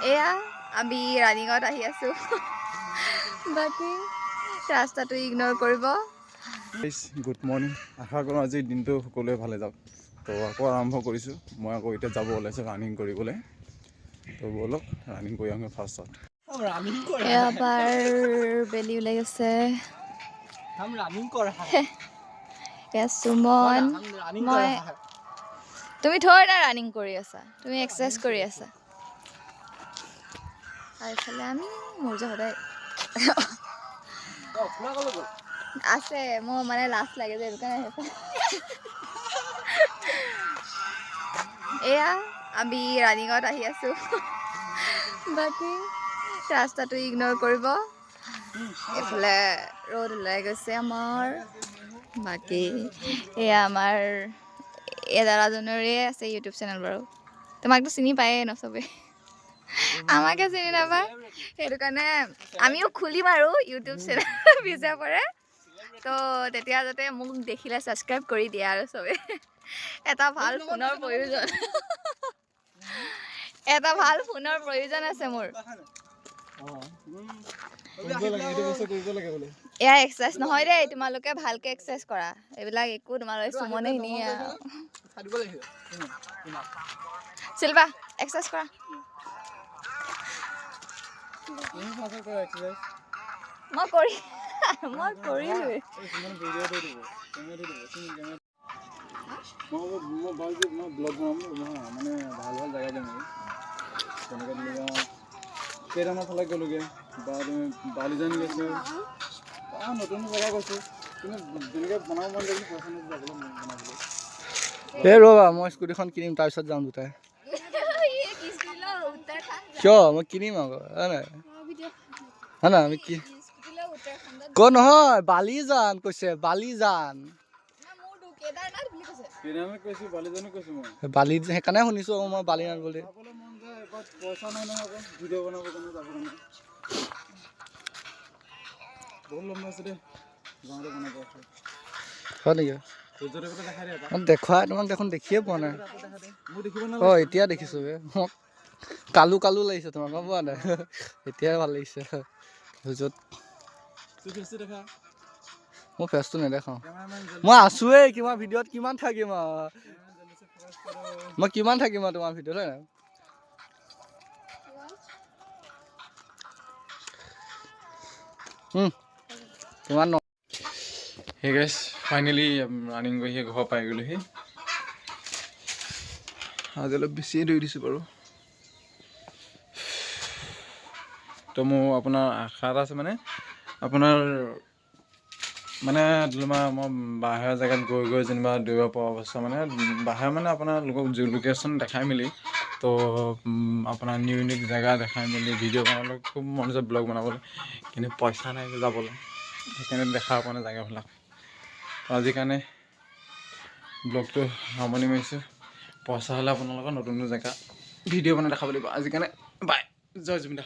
এয়া আমি ৰানিঙত আহি আছোঁ। বাকী ৰাস্তাটো ইগন'ৰ কৰিব। Good morning. আশা কৰোঁ আজিৰ দিনটো সকলোৱে ভালে যাওক। তো আকৌ আৰম্ভ কৰিছোঁ মই। আকৌ এতিয়া যাব ওলাইছোঁ ৰানিং কৰিবলৈ। তো ব'লক, ৰানিং কৰি আহোঁ ফাৰ্ষ্টত। এয়া বাৰ বেলি ওলাই গৈছে। এয়া সুমন, মই। তুমি থৈ না ৰানিং কৰি আছা, তুমি এক্সাৰচাইজ কৰি আছা। আৰু এইফালে আমি, মোৰ যে সদায় আছে, মোৰ মানে লাজ লাগে যে, সেইটো কাৰণে সেইফালে। এয়া আমি ৰানিঙত আহি আছোঁ। বাকী ৰাস্তাটো ইগন'ৰ কৰিব। এইফালে ৰ'দ ওলাই গৈছে আমাৰ। বাকী এয়া আমাৰ এই দাদাজনৰে আছে ইউটিউব চেনেল বাৰু। তোমাকতো চিনি পায়েই ন চবেই, আমাকে চিনি নাপায়। সেইটো কাৰণে আমিও খুলিম আৰু ইউটিউব চেনেল পিছে পৰে। তো তেতিয়া যাতে মোক দেখিলে ছাবস্ক্ৰাইব কৰি দিয়ে আৰু চবে। এটা ভাল ফোনৰ প্ৰয়োজন, এটা ভাল ফোনৰ প্ৰয়োজন আছে মোৰ। এয়া এক্সাৰচাইজ নহয় দেই, তোমালোকে ভালকে এক্সাৰচাইজ কৰা। এইবিলাক একো তোমালোকে সুমনে নিয়ে। শিল্পা, এক্সাৰচাইজ কৰা। মই কৰিলোৱে। মই ভাবিছোঁ মই ব্লগ বনাম, মানে ভাল ভাল জেগা যাম। তেনেকৈ ধৰি লোৱা কেইটামান ফালে গ'লোগৈ বা তুমি বালিজান গৈছোঁ বা নতুন জেগা গৈছোঁ, কিন্তু যেনেকৈ বনাব মন যায়, কিন্তু পইচা নাই যাবলৈ বনাবলৈ। এই ৰ'বা, মই স্কুটিখন কিনিম, তাৰপিছত যাম দুটাই। কিয়, মই কিনিম আকৌ, হয় নাই? হয় নাই? আমি কি ক নহয়, বালিজান কৈছে, বালিজান। কেইটামান কৈছোঁ, বালিজানো কৈছোঁ মই। বালি, সেইকাৰণে শুনিছোঁ আকৌ মই বালিজান বুলি। যাবলৈ মন যায়, বাট পইচা নাই নহয় আকৌ ভিডিঅ' বনাবৰ কাৰণে, যাবৰ কাৰণে। বহুত লম্বা আছে দেই, যাওঁতে বনাব আছে। হয় নেকি? সূৰ্যদেৱতা দেখাই দিয়ে। মই দেখুৱাই তোমাক দেখোন দেখিয়ে পোৱা নাই। মোক দেখিব। অঁ, এতিয়া দেখিছোঁ বে। মোক কালো কালো লাগিছে তোমাক, গম পোৱা নাই? এতিয়াই ভাল লাগিছে য'ত। তোৰ ফেচটো দেখা। মোৰ ফেচটো নেদেখাওঁ। কেমেৰামেন। মই আছোৱেই কিমান ভিডিঅ'ত, কিমান থাকিম আৰু মই, কিমান থাকিম আৰু তোমাৰ ভিডিঅ'ত, হয় নাই? কিমান ন। হে গাইছ, ফাইনেলি ৰানিং কৰি সেই ঘৰ পাই গ'লোহি। আজি অলপ বেছিয়ে দৌৰি দিছোঁ বাৰু। তো মোৰ আপোনাৰ আশা এটা আছে, মানে আপোনাৰ মানে তোমাৰ মই বাহিৰৰ জেগাত গৈ গৈ যেনিবা দৌৰিব পৰা অৱস্থা, মানে বাহিৰৰ, মানে আপোনাৰ লোকক লোকেশ্যন দেখাই মেলি, তো আপোনাৰ নিউ নিউ জেগা দেখাই মেলি ভিডিঅ' বনাবলৈ খুব মন যায়, ব্লগ বনাবলৈ, কিন্তু পইচা নাই যে যাবলৈ, সেইকাৰণে দেখা পোৱা নাই জেগাবিলাক। তো আজিৰ কাৰণে ব্লগটো সামৰণি মাৰিছোঁ। পইচা হ'লে আপোনালোকৰ নতুন নতুন জেগা ভিডিঅ' বনাই দেখাব লাগিব। আজিৰ কাৰণে বাই, জয় জুবিনদা।